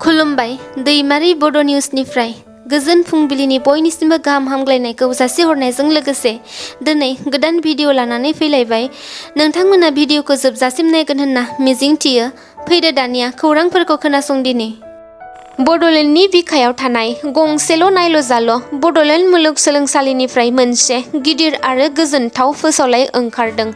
खुलुमबाय दैमारि बड' निउसनिफ्राय गोजोन फुंबिलिनि बयनिसिमबो गाहाम हामग्लायनायखौ जासिहरनायजों लोगोसे दिनै गोदान भिडिअ लानानै फैलायबाय। नोंथांमोना भिडिअखौ जोबजासिम नायगोन होनना मिजिंथियो। फैदो दानिया खौरांफोरखौ खोनासंदिनि। बड'लेण्डनि बिखायाव थानाय गंसेल' नायल' बड'लेण्ड मुलुगसोलोंसालिनिफ्राय मोनसे गिदिर आरो गोजोनथाव फोसावलाय ओंखारदों,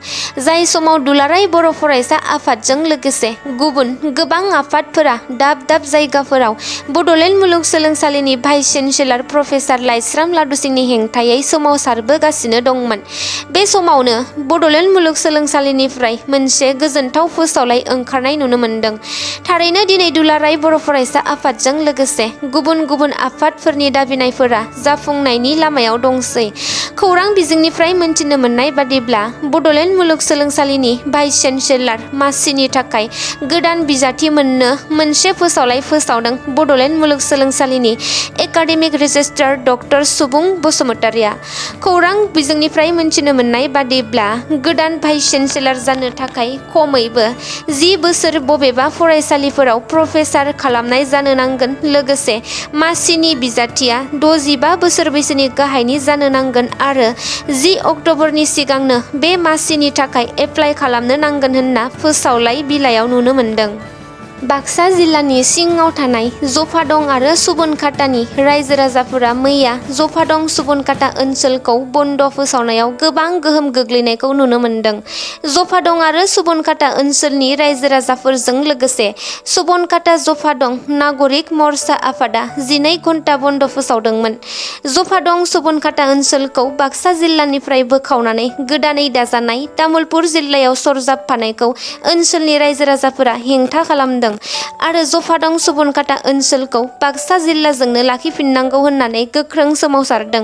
जाय समाव दुलाराय बर' फरायसा आफादजों लोगोसे गुबुन गोबां आफादफोरा दाब दाब जायगाफोराव बड'लेण्ड मुलुगसोलोंसालिनि भाइस चेन्सेलर प्रफेसार लाइस्राम लादुसिंनि हेंथायै सोमावसारबोगासिनो दंमोन। बे समावनो बड'लेण्ड मुलुगसोलोंसालिनिफ्राय मोनसे गोजोनथाव फोसावलाय ओंखारनाय नुनो मोन्दों। थारैनो दिनै दुलाराय बर' फरायसा आफादजों लोगोसे गुबुन गुबुन आफादफोरनि दाबिनायफोरा जाफुंनायनि लामायाव दंसै। खौरां बिजोंनिफ्राय मोनथिनो मोननाय बादिब्ला बड'लेण्ड मुलुगसोलोंसालिनि भाइस चेन्सेलर मासिनि थाखाय गोदान बिजाथि मोननो मोनसे फोसावलाय फोसावदों बड'लेण्ड मुलुगसोलोंसालिनि एकाडेमिक रेजिस्ट्रार डक्टर सुबुं बसुमतारिया। खौरां बिजोंनिफ्राय मोनथिनो मोननाय बादिब्ला गोदान भाइस चेन्सेलर जानो थाखाय खमैबो 10 बोसोर बबेबा फरायसालिफोराव प्रफेसार खालामनाय जानो नांगोन। लोगोसे मासिनि बिजाथिया 65 बोसोर बैसोनि गाहायनि जानो नांगोन आरो 10 अक्ट'बरनि सिगांनो बे मासिनि थाखाय एप्लाइ खालामनो नांगोन होनना फोसावलाय बिलाइयाव नुनो मोन्दों। बाक्सा जिल्लानि सिङाव थानाय जफादं आरो सुबनखातानि रायजो राजाफोरा मैया जफादं सुबनखाता ओनसोलखौ बन्द फोसावनायाव गोबां गोहोम गोग्लैनायखौ नुनो मोन्दों। जफादं आरो सुबनखाता ओनसोलनि रायजो राजाफोरजों लोगोसे सुबनखाता जफादं नागरिक मर्चा आफादा 12 घन्टा बन्द फोसावदोंमोन। जफादं सुबनखाता ओनसोलखौ बाक्सा जिल्लानिफ्राय बोखावनानै गोदानै दाजानाय तामुलपुर जिल्लायाव सरजाबफानायखौ ओनसोलनि रायजो राजाफोरा हेंथा खालामदों आरो जफादं सुबनखाता ओनसोलखौ बाक्सा जिल्लाजोंनो लाखिफिननांगौ होननानै गोख्रों सोमावसारदों।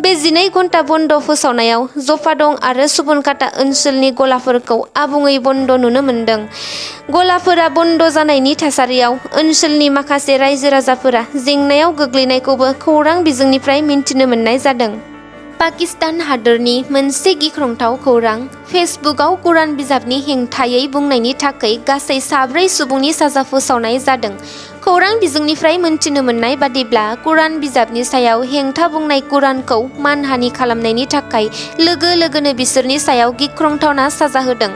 बे 12 घन्टा बन्द फोसावनायाव जफादं आरो सुबनखाता ओनसोलनि गलाफोरखौ आबुङै बन्द नुनो मोन्दों। गलाफोरा बन्द जानायनि थासारियाव ओनसोलनि माखासे रायजो राजाफोरा जेंनायाव गोग्लैनायखौबो खौरां बिजोंनिफ्राय मिन्थिनो मोननाय जादों। पाकिस्तान हादोरनि मोनसे गिख्रंथाव खौरां। फेसबुकआव कुरान बिजाबनि हेंथायै बुंनायनि थाखाय गासै 4 सुबुंनि साजा फोसावनाय जादों। खौरां बिजोंनिफ्राय मोनथिनो मोननाय बादिब्ला कुरान बिजाबनि सायाव हेंथा बुंनाय कुरानखौ मानहानि खालामनायनि थाखाय लोगो लोगोनो बिसोरनि सायाव गिख्रंथावना साजा होदों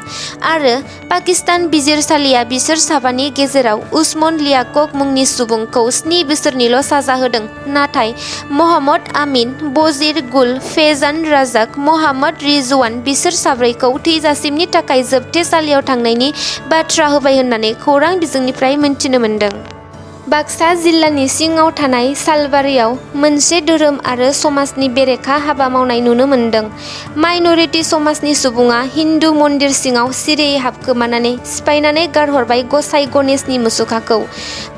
आरो पाकिस्तान बिजिरसालिया बिसोर साबानि गेजेराव उस्मान लियाकक मुंनि सुबुंखौ 7 बोसोरनिल' साजा होदों, नाथाय मोहम्मद आमिन, बजीर गुल, फैजान राजाक, मोहम्मद रिजवान बिसोर 4खौ थैजासिमनि थाखाय जोबथेसालियाव थांनायनि बाथ्रा होबाय होननानै खौरां बिजोंनिफ्राय मोनथिनो मोन्दों। बाक्सा जिल्लानि सिङाव थानाय सालबारियाव मोनसे धोरोम आरो समाजनि बेरेखा हाबा मावनाय नुनो मोन्दों। माइनरिटि समाजनि सुबुङा हिन्दु मन्दिर सिङाव सिरियै हाबखोमानानै सिफायनानै गारहरबाय गसाइ गणेशनि मुसुखाखौ।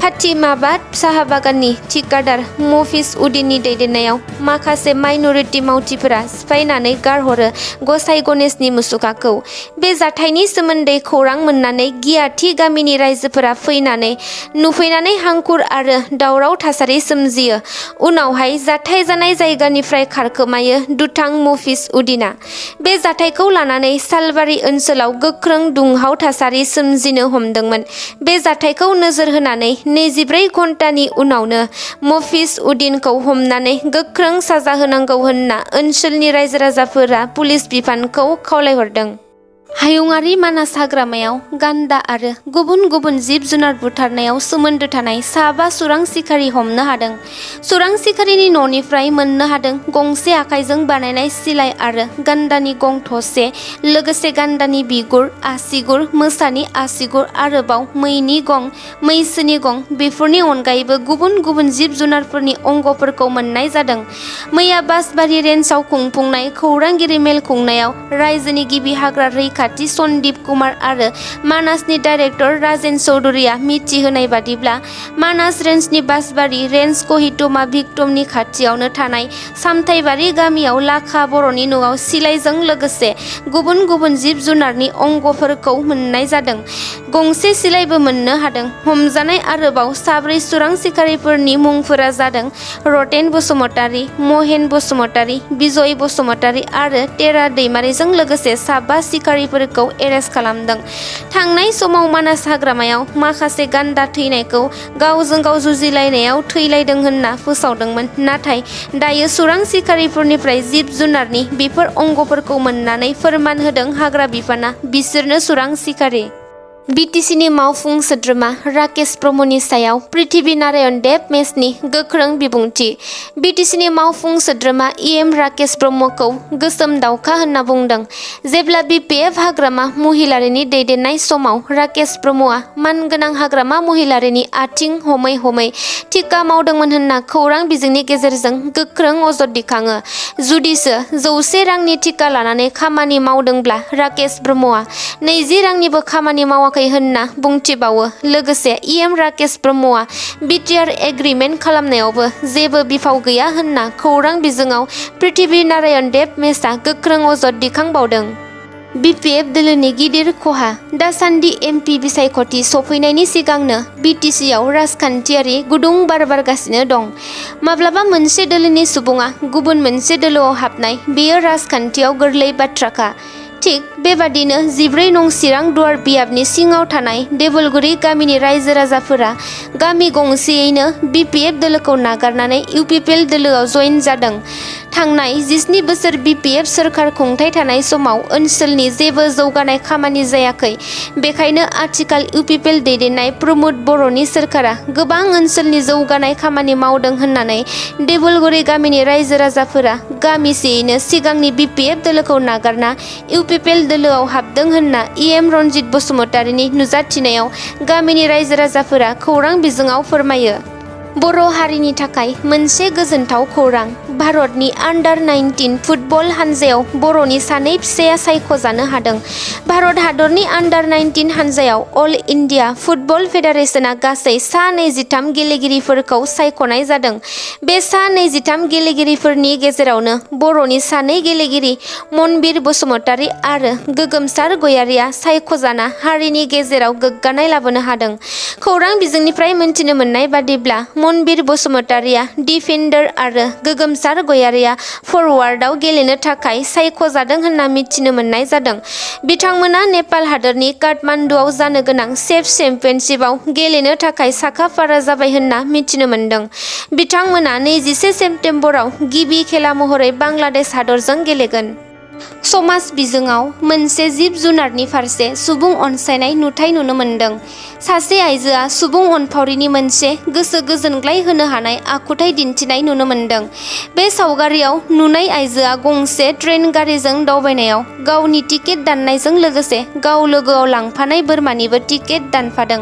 फातिमाबाद साहा बागाननि थिकादार मफिज उद्दिननि दैदेननायाव माखासे माइनरिटि मावथिफोरा सिफायनानै गारहरो गसाइ गणेशनि मुसुखाखौ। बे जाथायनि सोमोन्दै खौरां मोननानै गियाथि गामिनि रायजोफोरा नुफैनानै हांखुर आरो दावराव थासारि सोमजियो। उनावहाय जाथाय जानाय जायगानिफ्राय खारखोमायो दुथां मफिज उद्दिना। बे जाथायखौ लानानै सालबारि ओनसोलाव गोख्रों दुंहाव थासारि सोमजिनो हमदोंमोन। बे जाथायखौ नोजोर होनानै 24 घन्टानि उनावनो मफिज उद्दिनखौ हमनानै गोख्रों साजा होनांगौ होनना ओनसोलनि रायजो राजाफोरा पुलिस बिफानखौ खावलायहरदों। हायुङारि मानास हाग्रामायाव गान्दा आरो गुबुन गुबुन जिब जुनार बुथारनायाव सोमोन्दो थानाय 5 सुरां सिखारि हमनो हादों। सुरां सिखारिनि न'निफ्राय मोननो हादों गंसे आखाइजों बानायनाय सिलाइ आरो गान्दानि गं थसे, लोगोसे गान्दानि बिगुर, आसिगुर, मोसानि आसिगुर, आरोबाव मैनि गं, मैसोनि गं, बेफोरनि अनगायैबो गुबुन गुबुन जिब जुनारफोरनि अंगफोरखौ मोननाय जादों। मैया बासबारि रेन्जआव खुंफुंनाय खौरांगिरि मेल खुंनायाव रायजोनि गिबि हाग्रा रैखाथि सन्दीप कुमार आरो मानासनि डाइरेक्टर राजेन चौधुरीया मिथिहोनाय बादिब्ला मानास रेन्जनि बासबारि रेन्ज कहितमा भिक्टमनि खाथियावनो थानाय सामथाइबारि गामियाव लाखा बर'नि न'आव सिलाइजों लोगोसे गुबुन गुबुन जिब जुनारनि अंगफोरखौ मोननाय जादों। गंसे सिलाइबो मोननो हादों। हमजानाय आरोबाव 4 सुरां सिखारिफोरनि मुंफोरा जादों रतेन बसुमतारी, महेन बसुमतारी, बिजय बसुमतारी आरो तेरा दैमारिजों लोगोसे 5 सिखारिफोरखौ एरेस्ट खालामदों। थांनाय समाव मानास हाग्रामायाव माखासे गान्दा थैनायखौ गावजों गाव जुजिलायनायाव थैलायदों होनना फोसावदोंमोन। नाथाय दायो सुरां सिखारिफोरनिफ्राय जिब जुनारनि बेफोर अंगफोरखौ मोननानै फोरमान होदों हाग्रा बिफाना बिसोरनो सुरां सिखारि। बिटिसिनि मावफुं सोद्रोमा राकेश ब्रह्मनि सायाव पृथ्वी नारायण देब मेसनि गोख्रों बिबुंथि। बिटिसिनि मावफुं सोद्रोमा इएम राकेश ब्रह्मखौ गोसोम दावखा होनना बुंदों। जेब्ला बिपिएफ हाग्रामा महिलारिनि दैदेननाय समाव राकेश ब्रह्मआ मानगोनां हाग्रामा महिलारिनि आथिं हमै हमै थिका मावदोंमोन होनना खौरां बिजोंनि गेजेरजों गोख्रों अजद दिखाङो। जुदिसो 100 रांनि थिका लानानै खामानि मावदोंब्ला राकेश ब्रह्मआ 20 रांनिबो खामानि मावाखै होनना बुंथिबावो। लोगोसे इएम राकेश ब्रह्मआ बिटिआर एग्रिमेन्ट खालामनायावबो जेबो बिफाव गैया होनना खौरां बिजोङाव पृथ्वी नारायण देब मेसआ गोख्रों अजद दिखांबावदों। बिपिएफ दोलोनि गिदिर खहा। दासान्दि एमपि बिसायख'थि सफैनायनि सिगांनो बिटिसिआव राजखान्थियारि गुदुं बार बारगासिनो दं। माब्लाबा मोनसे दोलोनि सुबुङा गुबुन मोनसे दोलोआव हाबनाय बेयो राजखान्थियाव गोरलै बाथ्राखा। थिग बेबादिनो 14 नं चिरां दुवार बियाबनि सिङाव थानाय देबोलगुरि गामिनि रायजो राजाफोरा गामि गंसेयैनो बिपिएफ दोलोखौ नागारनानै इउपिपिएल दोलोआव जइन जादों। थांनाय 17 बोसोर बिपिएफ सोरखार खुंथाय थानाय समाव ओनसोलनि जेबो जौगानाय खामानि जायाखै। बेखायनो आथिखाल इउपिपिएल दैदेननाय प्रमोद बर'नि सोरखारा गोबां ओनसोलनि जौगानाय खामानि मावदों होननानै देबोलगुरि गामिनि रायजो राजाफोरा गामिसेयैनो सिगांनि बिपिएफ दोलोखौ नागारना इउपिपिएल दोलोआव हाबदों होनना इएम रनजित बसुमतारीनि नुजाथिनायाव गामिनि रायजो राजाफोरा खौरां बिजोङाव फोरमायो। बर' हारिनि थाखाय मोनसे गोजोनथाव खौरां। भारतनि आन्डार-19 फुटबल हानजायाव बर'नि 2 फिसाया सायख'जानो हादों। भारत हादरनि आन्डार-19 हानजायाव अल इन्डिया फुटबल फेडारेशना गासै 23 गेलेगिरिफोरखौ सायख'नाय जादों। बे 23 गेलेगिरिफोरनि गेजेरावनो बर'नि 2 गेलेगिरि मनबिर बसुमतारी आरो गोगोमसार गयारिया सायख'जाना हारिनि गेजेराव गोग्गानाय लाबोनो हादों। खौरां बिजोंनिफ्राय मिन्थिनो मोननाय बादिब्ला मनबिर बसुमतारीया डिफेन्डार आरो गोगोमसार गयारिया फरवार्डआव गेलेनो थाखाय सायख'जादों होनना मिथिनो मोननाय जादों। बिथांमोना नेपाल हादोरनि काठमान्डुआव जानो गोनां सेफ चेम्पियनशिपआव गेलेनो थाखाय साखा-फारा जाबाय होनना मिथिनो मोनदों। बिथांमोना 21 सेप्तेम्बराव गिबि खेला महरै बांलादेश हादरजों गेलेगोन। समाज बिजोङाव मोनसे जिब जुनारनि फारसे सुबुं अनसायनाय नुथाय नुनो मोनदों। सासे आइजोआ सुबुं अनफावरिनि मोनसे गोसो गोजोनग्लाय होनो हानाय आखुथाय दिन्थिनाय नुनो मोनदों। बे सावगारियाव नुनाय आइजोआ गंसे ट्रेन गारिजों दावबायनायाव गावनि टिकेट दाननायजों लोगोसे गाव लोगोआव लांफानाय बोरमानिबो टिकेट दानफादों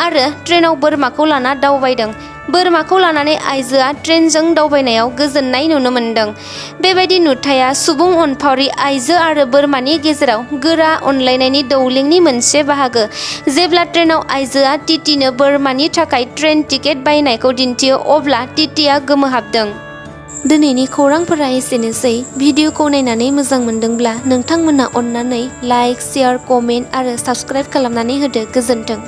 आरो ट्रेनाव बोरमाखौ लाना दावबायदों। बोरमाखौ लानानै आइजोआ ट्रेनजों दावबायनायाव गोजोननाय नुनो मोनदों। बेबायदि नुथाया सुबुं अनफावरि आइजो आरो बोरमानि गेजेराव गोरा अनलायनायनि दौलेंनि मोनसे बाहागो। जेब्ला ट्रेनाव आइजोआ टिटिनो बोरमानि थाखाय ट्रेन टिकेट बायनायखौ दिन्थियो अब्ला टिटिआ गोमोहाबदों। दिनैनि खौरांफोरा एसेनोसै। भिडिअखौ नायनानै मोजां मोनदोंब्ला नोंथांमोना अन्नानै लाइक, शेयार, कमेन्ट आरो साबस्क्राइब खालामनानै होदो। गोजोन्थों।